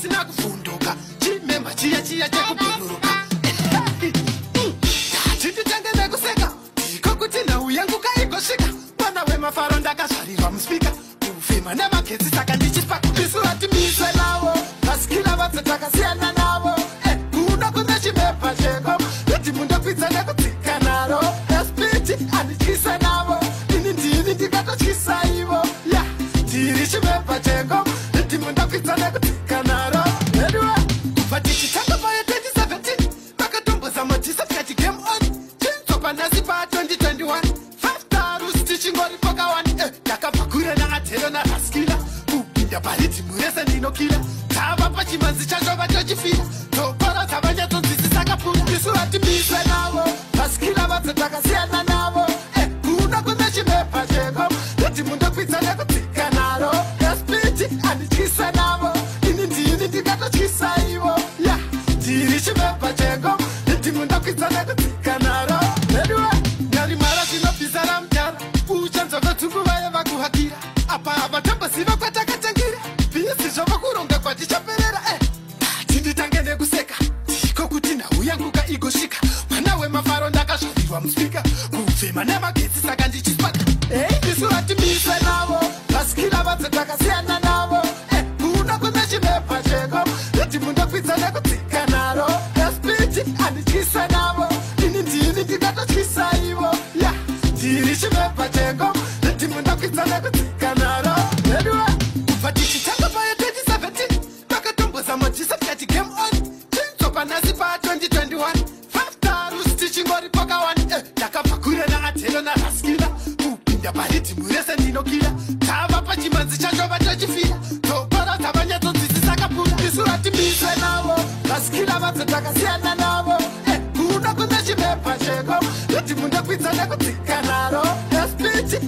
Pasina kuvhunduka, chimemba chiya chiya chekubhururuka. Chititange nekuseka, ndiko kuti nhau yangu kaigosvika. Mwana wemafaro, ndakazvarirwa muspeaker, kufema nemagetsi, saka ndichispaka. Isu hatimiswe navo vasikila vadzo, takasiyana navo. Kuno kune chimepa cheko riddim, ndokwidza nekudzika naro. Espiti handityise navo, ini ndini ndingatotyisa ivo. Ya, ndiri chimepa cheko riddim, ndokwidza nekudzika naro. Anyway, kubva tichitanga paye 2017, vakatombozama tisa, tikati game on. Chinzwa panasi pa 2021, 5 stars tichingoripo ka1. Takabva kure naAdhero naRaskila, kupinda pariddim rese ndinokila. Tava pachimanzi chacho vachochifira, dzokoro dzavanyatsonzwisisa kapura. Isu hatimiswe navo vasikila vadzo, takasiyana navo. Kuno kune chimepa cheko riddim, ndokwidza nekudzika naro. Espiti handityise navo, ini ndini ndingatotyisa ivo. Ya, ndiri chimepa cheko riddim, ndokwidza nekudzika naro. Anyway, nyarimara zvinobvisa ramudhara, uchanzwa vaye vakuhakira. Apa havatamboziva kwatakatangira, bhisi zvava kuronga kwatichaperera. Tinditange nekuseka, ndiko kuti nhau yangu kaigosvika. Mwana wemafaro, ndakazvarirwa muspeaker, kubvema nemagetsi, saka ndichispaka. Isu hatimiswe navo vasikila vadzo, takasiyana navo. Kuno kune chimepa cheko riddim, ndokwidza nekudzika naro. Espiti handityise navo, ini ndini ndingatotyisa ivo. Ya, ndiri chimepa cheko riddim, ndokwidza nekudzika naro. Anyway, kubva tichitanga paye 2017, vakatombozama tisa, tikati game on. Chinzwa panasi pa 2021, 5 stars tichingoripo ka1. Takabva kure naAdhero naRaskila, kupinda pariddim rese ndinokila. Tava pachimanzi chacho vachochifira, dzokoro dzavanyatsonzwisisa kapura. Isu hatimiswe navo vasikila vadzo, takasiyana navo. Kuno kune chimepa cheko riddim, ndokwidza nekudzika naro. Espiti.